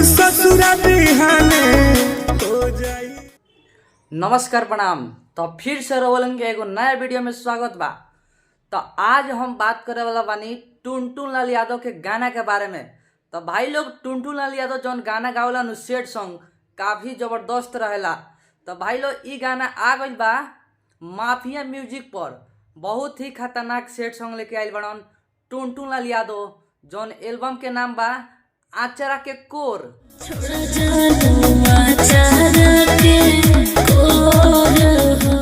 ससुरा बिहाने हो जाई। नमस्कार, प्रणाम। तो फिर से रवलन के एगो नया वीडियो में स्वागत बा। तो आज हम बात करे वाला बानी टुनटुन लाल यादव के गाना के बारे में। तो भाई लोग, टुनटुन लाल यादव जौन गाना गावला नु सेड सॉन्ग, काफ़ी ज़बरदस्त रहेला। तो भाई लोग, ई गाना आ गइल बा माफिया म्यूजिक पर। बहुत ही खतरनाक सेड सॉन्ग लेके आइल बड़न टुनटुन लाल यादव, जौन एल्बम के नाम बा आचरा के कोर। छोड़ा जानुआ चारा के कोर हो।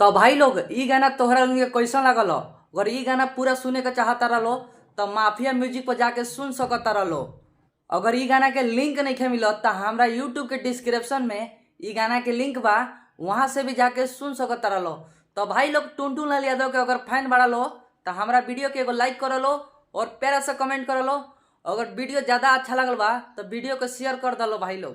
तो भाई लोग, ई गाना तोहरा लोगन के कैसन लागल हो? अगर ई गाना पूरा सुने के चाहता रहो तो माफिया म्यूजिक पर जाके सुन सकता रहो। अगर ई गाना के लिंक नहीं मिलत तो हमरा यूट्यूब के डिस्क्रिप्शन में ई गाना के लिंक बा, वहाँ से भी जाके सुन सकता रहो। तो भाई लोग, टुनटुन लाल यादव के अगर फैन बड़ा लो तो हमरा वीडियो के एगो लाइक कर लो और प्यारा से कमेंट कर लो। अगर वीडियो ज़्यादा अच्छा लगल बा तो वीडियो को शेयर कर दलो भाई लोग।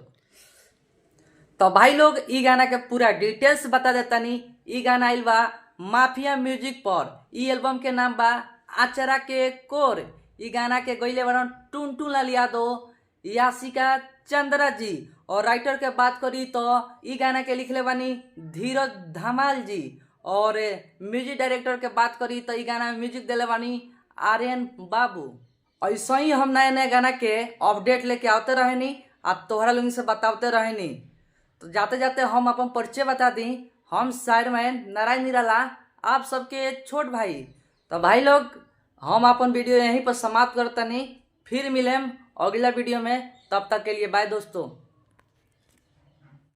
तो भाई लोग, ई गाना के पूरा डिटेल्स बता देतानी। ई गाना आइल बा माफिया म्यूजिक पर। ई एल्बम के नाम बा आचरा के कोर। ई गाना के गइले बड़न टुनटुन लाल यादव, यासिका चंद्रा जी और राइटर के बात करी तो ई गाना के लिखले बानी धीरज धमाल जी और म्यूजिक डायरेक्टर के बात करी तो ई गाना में म्यूजिक दिले बानी आर्यन बाबू। ऐसे ही हम नया नया गाना के अपडेट लेके आते रहेनी आ तोहरा लोगन से बताते रहेनी। तो जाते जाते हम अपन परिचय बता दी। हम शायरमैन नारायण निराला, आप सबके छोट भाई। तो भाई लोग, हम अपन वीडियो यहीं पर समाप्त करतनी। फिर मिलेम अगला वीडियो में, तब तक के लिए बाय दोस्तों।